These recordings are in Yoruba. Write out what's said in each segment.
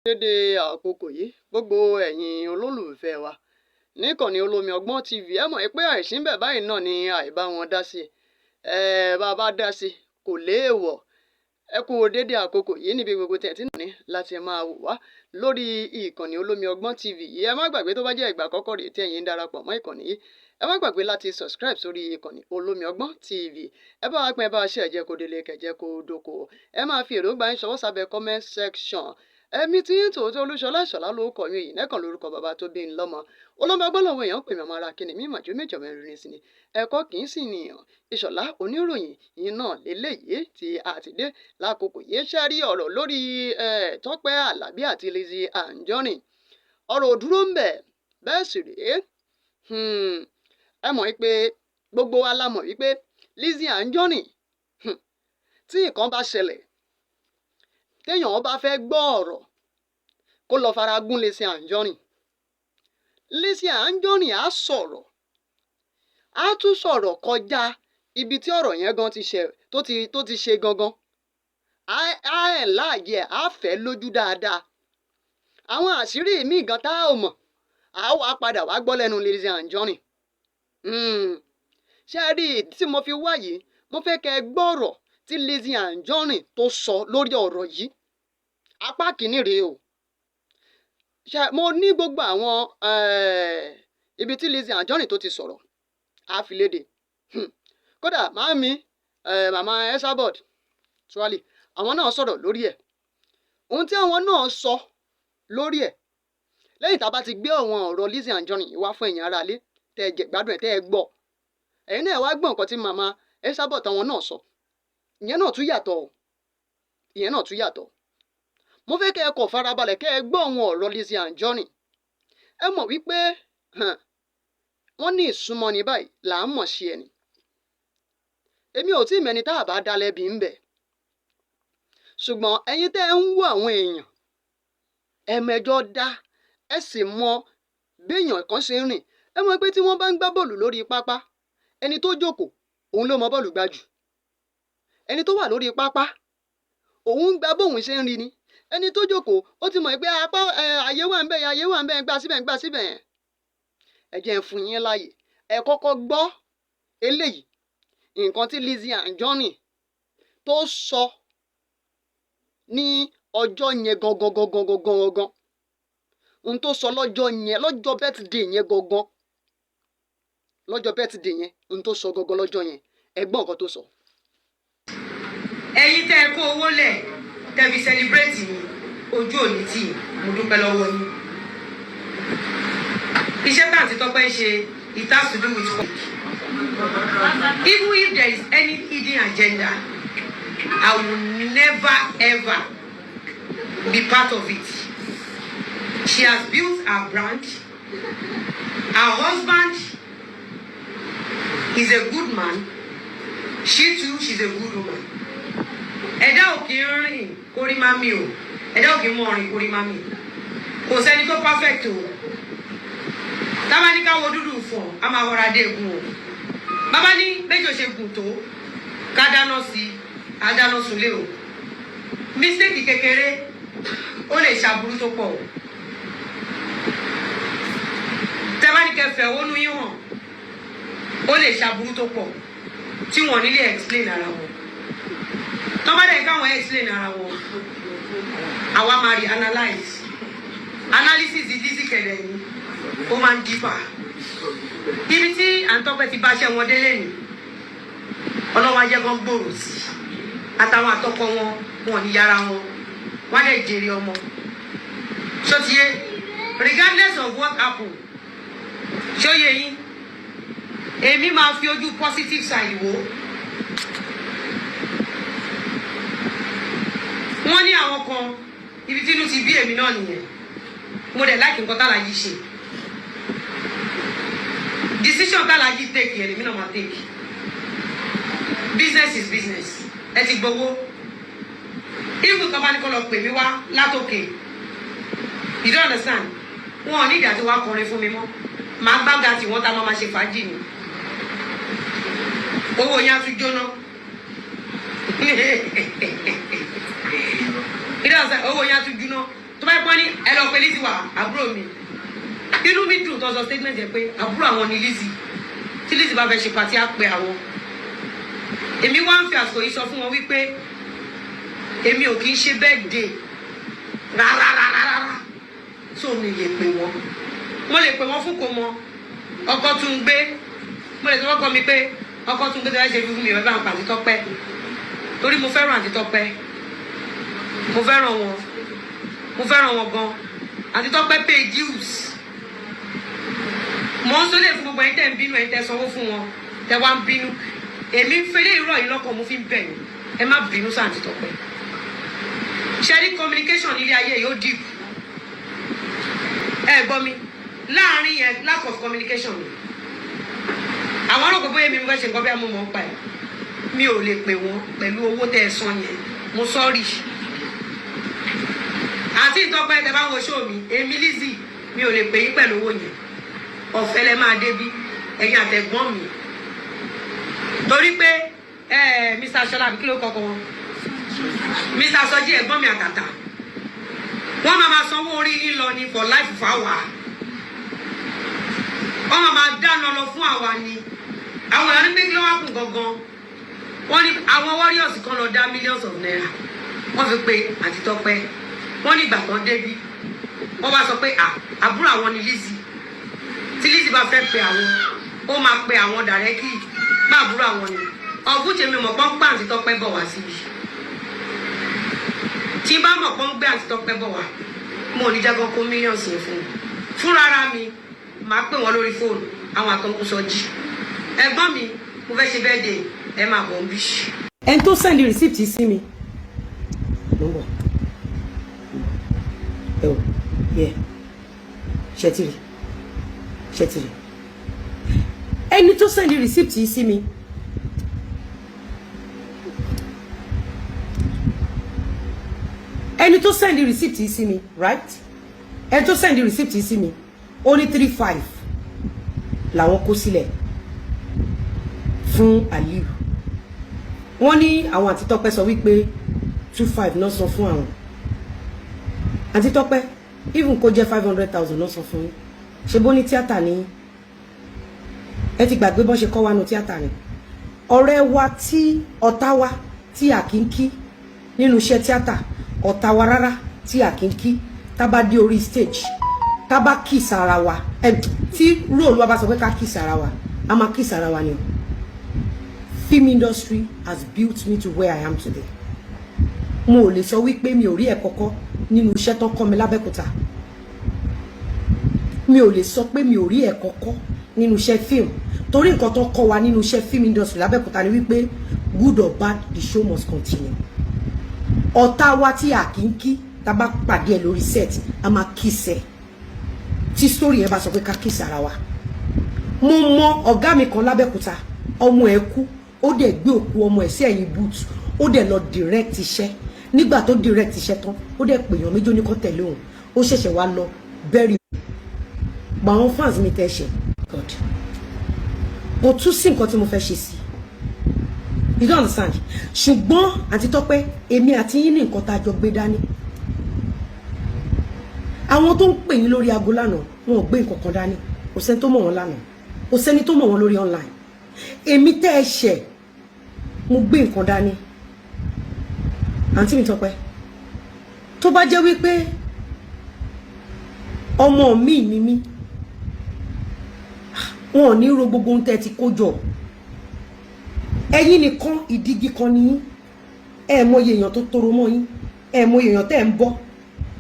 Dédé àkókò yìí, gbogbo ẹ̀yin olólùfẹ́ wa níkànnì Olómi Ọgbọ́n TV, ẹ mọ̀ pé àìsí ńbẹ̀ báyìí náà ni àìbá wọn dá sí. Ẹ bá a bá dá sí kò léèwọ̀. Ẹ kú dédé àkókò yìí níbi gbogbo tẹ̀ tí ní láti máa wò wá lórí ìkànnì Olómi Ọgbọ́n TV yìí. Ẹ má gbàgbé, tó bá jẹ́ ìgbà àkọ́kọ́ rèé tí ẹ̀yin ń darapọ̀ mọ́ ìkànnì yìí, ẹ má gbàgbé láti subscribe sórí ìkànnì Olómi Ọgbọ́n TV. Ẹ bá wa pín, ẹ bá wa ṣe, ẹ jẹ́ kó délé kẹ̀jẹ́ kó dóko. Ẹ máa fi èròǹgbà yín ṣọwọ́ sábẹ́ comment section. Ẹ̀mí tí ń tòótọ́, Olúṣọlá Ìṣọ̀lá ló kọ̀ mí, èyí nẹ́kàn lórúkọ bàbá tó bí ń lọ́mọ. Olómi Ọgbọ́n làwọn èèyàn pè mí. Ọmọ ara kìnnì mímọ̀ ju méjọ mẹ́rin sí ni ẹ̀kọ́ kì í sì nìyàn. Ìṣọ̀lá oníròyìn yìí náà lélẹ́yìí tí a ti dé lákòókò yìí. Ṣe rí ọ̀rọ̀ lórí Tọ́pẹ́ Àlàbí àti Lizzy Anjorin, ọ̀rọ̀ ò dúró ń bẹ̀ bẹ́ẹ̀ sì rèé. Ẹ mọ̀ wípé gbogbo wa la mọ̀ wípé Lizzy Anjorin, tí nǹkan bá ṣẹlẹ̀, téèyàn bá fẹ́ gbọ́ ọ̀rọ̀, kó lọ fara gún Lizzy Anjorin. Lizzy Anjorin á sọ̀rọ̀, á tún sọ̀rọ̀ kọjá ibi tí ọ̀rọ̀ yẹn gan ti ṣe, tó ti ṣe gangan. Á ẹ̀ láàyè ẹ̀, á fẹ́ lójú dáadáa. Àwọn àṣírí míì gan tá ò mọ̀, á wàá padà wá gbọ́ lẹ́nu Lizzy Anjorin. Ṣé ẹ rí i tí mo fi wá yìí, mo fẹ́ kẹ́ ẹ gbọ́ ọ̀rọ̀ tí Lizzy Anjorin tó sọ lórí ọ̀rọ̀ yìí. Apá kìíní rèé o. Ṣe mo ní gbogbo àwọn ibi tí Lizzy Anjorin tó ti sọ̀rọ̀ á fi léde. Kódà màámi, màmá Esabod tuali, àwọn náà sọ̀rọ̀ lórí ẹ̀. Ohun tí àwọn náà sọ lórí ẹ̀, lẹ́yìn tá a bá ti gbé àwọn ọ̀rọ̀ Lizzy Anjorin wá fún ẹ̀yin aráalé, tẹ́ ẹ jẹ gbádùn ẹ̀, tẹ́ ẹ gbọ́, ẹ̀yin náà wá gbọ́ nǹkan tí màmá Esabod táwọn náà sọ. Ìyẹn náà tún yàtọ̀ o, ìyẹn náà tún yàtọ̀. Mo fẹ́ kẹ́ ẹ kọ̀ farabalẹ̀ kẹ́ ẹ gbọ́ àwọn ọ̀rọ̀ Lizzy Anjorin. Ẹ mọ̀ wípé wọ́n ní ìsúnmọ́ni báyìí là ń mọ̀ sí ẹni. Èmi ò tí ì mẹ́ni tá a bá dá lẹ́bi ń bẹ̀, ṣùgbọ́n ẹ̀yin tẹ́ ẹ ń wò àwọn èèyàn, ẹ mẹjọ dá, ẹ sì mọ béèyàn kan ṣe ń rìn. Ẹ mọ̀ pé tí wọ́n bá ń gbá bọ́ọ̀lù lórí pápá, ẹni tó jókòó, òun ló mọ bọ́ọ̀lù gbá jù. Ẹni tó wà lórí pápá, òun ń gbá bóun ṣe ń rí ni. Ẹni tó jókòó, ó ti mọ̀ pé apá àyè wà ń bẹ̀ yẹn, àyè wà ń bẹ̀ yẹn, gbá síbẹ̀, gbá síbẹ̀ yẹn. Ẹ jẹ́ n fún yín láàyè, ẹ kọ́kọ́ gbọ́ eléyìí, nǹkan tí Lizzy Anjorin tó sọ ní ọjọ́ yẹn gangan gangan gangan gangan, ohun tó sọ lọ́jọ́ yẹn, lọ́jọ́ birthday yẹn gangan, lọ́jọ́ birthday yẹn, ohun tó sọ gangan lọ́jọ́ yẹn. Ẹ gbọ́ nǹkan tó sọ. Ẹ̀yin tẹ́ ẹ kó owó lẹ̀, tẹ́ fi celebrate mi, ojú òní tì. Mo dúpẹ́ lọ́wọ́ yín. Iṣẹ́ tá àǹtí Tọ́pẹ́ ń ṣe, it has to do with work. Even if there is any hidden agenda, I will never ever be part of it. She has built her brand. Her husband is a good man. She too, she's a good woman. Ẹ̀dá ò kì í rìn kórí má mi o, ẹ̀dá ò kì í mọ̀ rìn kórí má mi. Kò sẹ́ni tó perfect o. Tábà ní káwọ dúdú fọ̀, a máa wọra dé egun o. Bàbá ní méjì ò ṣe gùn tó ká dáná sí i, á dáná sunlé o. Mistake kékeré, ó lè ṣàbùrú tó pọ̀ o. Tẹ́bá ní kẹfẹ́ owó nú yín hàn, ó lè ṣàbùrú tó pọ̀ tí wọ́n ní lè explain ara wọn. Tọ́ bá dẹ̀ káwọn explain ara wọn, àwa máa rí analyse. Analysis Lizzy kẹ̀lẹ̀ ni ó máa ń dífà. Ibi tí àǹtọ́pẹ́ ti báṣẹ́ wọn délé ni ọlọ́wọ́ ajẹ́ kan gbòòrò sí àtàwọn àtọkọ wọn, wọn ní yàrá wọn, wọn á dẹ̀ jèrè ọmọ. Ṣó ti yé? Regardless of what happen, ṣó yé yín? Èmi máa fi ojú positive side wò. Wọ́n ní àwọn kan, ibi tí inú ti bí èmi náà nìyẹn. Mo dẹ̀ like nǹkan tálàyé ṣe. Decision tálàyé take yẹn, lèmi náà máa take. Business is business. Ẹ ti gbowó. Even tó bá ní kó lọ pè mí wá látòkè, you don't understand, wọn ò ní ìdí àti wá kọrin fún mi mọ́. Màá gbága tí wọ́n tá máa ṣe fàájì ni. Owó yẹn á tún jóná. You don't understand? Owó yẹn á tún jóná. Tó bá yẹ kó ní Pé Lizzy wà àbúrò mi. Inú mi dùn tó sọ statement yẹn pé àbúrò àwọn ni Lizzy. Tí Lizzy bá fẹ́ ṣe party, á pe àwọn. Èmi wá ń fi àsìkò yìí sọ fún wọn wípé èmi ò kì í ṣe birthday rárá rárá rárá, tó mi lè pè wọ́n. Mo lè pè wọ́n fún kò mọ ọkọ tún ń gbé. Mo lè sọ fọ́kọ mi pé ọkọ tún gbé tó fẹ́ ṣe fún mi, ẹ̀ bá ń pa Àǹtí Tọ́pẹ́, torí mo fẹ́ràn Àǹtí Tọ́pẹ́. Mo fẹ́ràn wọn, mo fẹ́ràn wọn gan. Àǹtí Tọ́pẹ́ pay dues. Mo ń sọ lè fún gbogbo ẹ̀yin tẹ́ ń bínú, ẹ̀yin tẹ́ sanwó fún wọn, tẹ́ wá ń bínú. Èmi ń fẹ́lẹ́ ìrọ̀ yìí lọ́kàn, mo fi ń bẹ̀ yín, ẹ má bínú sí Àǹtí Tọ́pẹ́. Ṣe rí communication nílé ayé yóò deep. Ẹ gbọ́ mi, láàrin yẹn, lack of communication ni. Àwọn ọlọ́pàá, bóyá mi fẹ́ ṣe nǹkan bí amúmọ̀ ń pa ẹ̀, mi ò lè pè wọ́n pẹ̀lú owó tẹ́ ẹ san yẹn. Mo sorry, Àǹtí Tọ́pẹ́. Tẹ́ bá ń wo show mi, èmi Lizzy, mi ò lè pè yín pẹ̀lú owó yẹn. Ọ̀fẹ́ lẹ máa débí, ẹ̀yin àtẹ̀gbọ́n mi, torí pé ẹ Mr. Ṣọlá, àbí kí ló kọ́kọ́ wọn, Mr. Sọjí, ẹ̀gbọ́n mi àtàtà, wọ́n máa ma sanwó orí yín lọ ní for life fáwa. Wọ́n máa ma dáná lọ fún àwa ni. Àwọn èèyàn ní pé kí ló wá kù gangan? Wọ́n ní àwọn warriors kan lọ dá millions of naira, wọ́n fi pe Àǹtí Tọ́pẹ́. Wọ́n ní ìgbà kan débí, wọ́n bá sọ pé àbúrò àwọn ni Lizzy. Tí Lizzy bá fẹ́ pe àwọn, ó máa pe àwọn directly, bá àbúrò àwọn ni. Ọ̀bùn tèmi mọ̀ pọ́n gbà Àǹtí Tọ́pẹ́ bọ̀ wá síbi. Tí bá mọ̀ pọ́n gbé Àǹtí Tọ́pẹ́ bọ̀ wá, mo ò ní jẹ́ kó millions yẹn fún un. Fúnra ara mi, màá pè wọ́n lórí fóònù, àwọn àtọkùn jí. Ẹ̀gbọ́n mi, mo fẹ́ ṣe birthday, ẹ máa bọ̀ ń bí. Ẹni tó send receipt sí mi ló ń bọ̀. Ẹ o yẹ ṣẹtìrì ṣẹtìrì. Ẹni tó send receipt sí mi, ẹni tó send receipt sí mi, right, ẹni tó send receipt sí mi, ó ní 3.5 làwọn kó sílẹ̀ fún Aliu. Wọ́n ní àwọn Àǹtí Tọ́pẹ́ sọ wípé 2.5 náà san fún àwọn. Àǹtí Tọ́pẹ́, even kó jẹ́ 500,000 náà san fún yín, ṣe bó ní tíátà ní? Ẹ ti gbàgbé bọ́n ṣe kọ́ wa nu tíátà ni? Ọ̀rẹ́ wa tí ọ̀tá wa tí a kì í kí nínú iṣẹ́ tíátà, ọ̀tá wa rárá tí a kì í kí, tá bá dé orí stage, tá bá kiss ara wa, ẹ tí role wa bá sọ pé ká kiss ara wa, a máa kiss ara wa ni o. Film industry has built me to where I am today. Mo ò lè sọ wípé mi ò rí ẹ̀kọ́ kọ́ nínú iṣẹ́ tó kọ́ mi lábẹ́kúta. Mi ò lè sọ pé mi ò rí ẹ̀kọ́ kọ́ nínú iṣẹ́ film, torí nǹkan tó kọ́ wa nínú iṣẹ́ film industry lábẹ́kúta ni wípé good or bad, the show must continue. Ọ̀tá wa tí a kì í kí, tá bá pàdé ẹ̀ lórí set, a máa kiss ẹ̀ tí story yẹn bá sọ pé ká kiss ara wa. Mo mọ ọ̀gá mi kan lábẹ́kúta, ọmọ ẹ̀ kú, ó dẹ̀ gbé òkú ọmọ ẹ̀ sí ẹ̀yìn boot, ó dẹ̀ lọ direct iṣẹ́. Nígbà tó direct iṣẹ́ tán, ó dẹ̀ pèèyàn méjì, ó ní kó tẹ̀lé òun, ó ṣẹ̀ṣẹ̀ wá lọ bury. Gba àwọn fans mi tẹ́ ṣe, God, kò tún sí nǹkan tí mo fẹ́ ṣe sí. You don't understand. Ṣùgbọ́n Àǹtí Tọ́pẹ́, èmi àti yín ní nǹkan tá a jọ gbé dání. Àwọn tó ń pè yín lórí aago lánàá, wọn ò gbé nǹkan kan dání. Kò sẹ́ni tó mọ̀ wọ́n lánàá, kò sẹ́ni tó mọ̀ wọ́n lórí online. Èmi tẹ́ ẹ ṣẹ̀, mo gbé nǹkan dání. Àǹtí mi Tọ́pẹ́, tó bá jẹ́ wípé ọmọ mi ni mí, wọn ò ní ro gbogbo ohun tẹ́ ti kó jọ. Ẹ̀yin nìkan, ìdígi kan ni yín. Ẹ mọye èèyàn tó toro mọ́ yín, ẹ mọye èèyàn tẹ́ ń bọ́,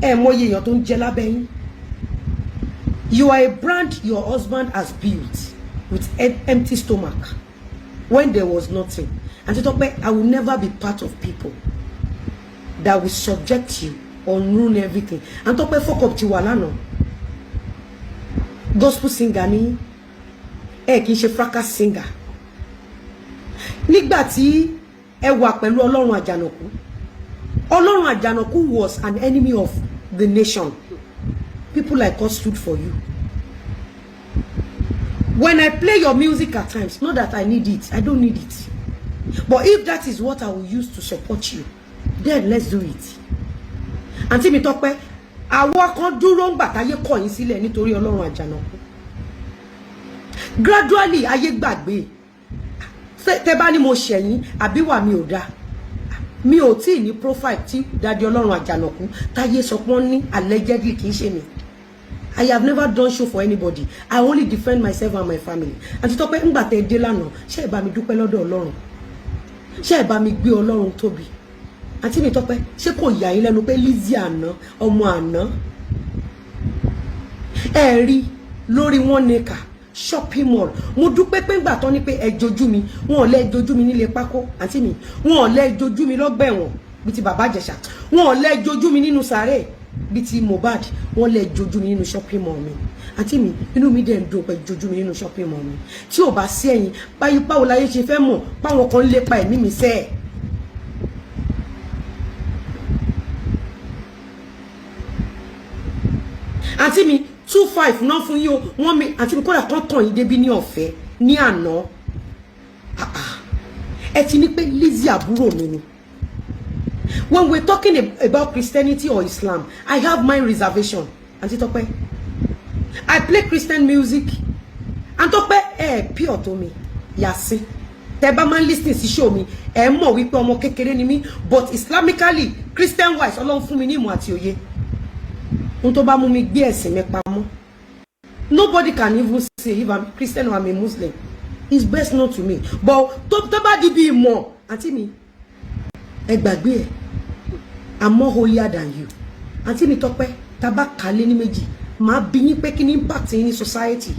ẹ mọye èèyàn tó ń jẹ lábẹ́ yín. You are a brand your husband has built with empty stomach when there was nothing. Àǹtí Tọ́pẹ́, I will never be part of people that will subject you or ruin everything. Àǹtí Tọ́pẹ́, fuck up ti wà lánàá. Gospel singer ni ẹ, kì í ṣe fracas singer. Nígbà tí ẹ wà pẹ̀lú Ọlọ́run Àjànàkú, Ọlọ́run Àjànàkú was an enemy of the nation. People like us stood for you. When I play your music at times, not that I need it, I don't need it, but if that is what I will use to support you, then let's do it. Àǹtí mi Tọ́pẹ́, Àwọn kan dúró ń gbà táyé kọ̀ yín sílẹ̀ nítorí Ọlọ́run Àjànàkú. Gradually, ayé gbàgbé. Tẹ bá ní mo ṣẹ̀yìn àbí wà mi ò dáa, mi ò tí ì ní profile tí Daddy Ọlọ́run Àjànàkú táyé sọ pé wọ́n ní allegedly. Kì í ṣe mi. I have never done show for anybody. I only defend myself and my family. Àti Tọ́pẹ́, ńgbà tẹ́ dé lánàá, ṣé ẹ bá mi dúpẹ́ lọ́dọ̀ Ọlọ́run? Ṣé ẹ bá mi gbé Ọlọ́run tóbi? Àǹtí mi Tọ́pẹ́, ṣé kò yà yín lẹ́nu pé Lizzy àná, ọmọ àná, ẹ rí lórí One Acre Shopping Mall? Mo dúpẹ́ pé ńgbà tán ní pé ẹ jojú mi, wọn ò lẹ́ jojú mi nílé pákó. Àǹtí mi, wọn ò lẹ́ jojú mi lọ́gbà ẹ̀wọ̀n bíi ti Bàbá Ìjẹ̀ṣà, wọn ò lẹ́ jojú mi nínú sàárè bíi ti Mohbad, wọn lẹ́ jojú mi nínú shopping mall mi. Àǹtí mi, inú mi dẹ̀ ń dùn pé jojú mi nínú shopping mall mi. Tí ò bá sí ẹ̀yin báyìí, báwo láyé ṣe fẹ́ mọ̀ páwọn kan ń lépa ẹ̀mí mi sẹ́ẹ̀? Àǹtí mi, 2.5 náà fún yín o. Wọ́n mi, àǹtí mi, kódà kan tàn yín débi ní ọ̀fẹ́ ní àná. Ah, ah. Ẹ ti ní pé Lizzy àbúrò mi ni. When we're talking about Christianity or Islam, I have my reservation. Àǹtí Tọ́pẹ́, I play Christian music. Àǹtí Tọ́pẹ́, ẹ pure tó mi yàsín. Tẹ bá máa ń listen sí show mi, ẹ mọ̀ wípé ọmọ kékeré ni mí, but islamically, Christian wise, Ọlọ́run fún mi ní ìmọ̀ àti òye. Ohun tó bá mú mi gbé ẹ̀sìn mi pamọ́, nobody can even say if I'm Christian or I'm a Muslim. It's best known to me. But tó bá di bí ìmọ̀, àǹtí mi, ẹ gbàgbé ẹ, I'm more holier than you. Àǹtí mi Tọ́pẹ́, tá bá kà lé ní méjì, màá bí yín pé kí ni impact yín ní society.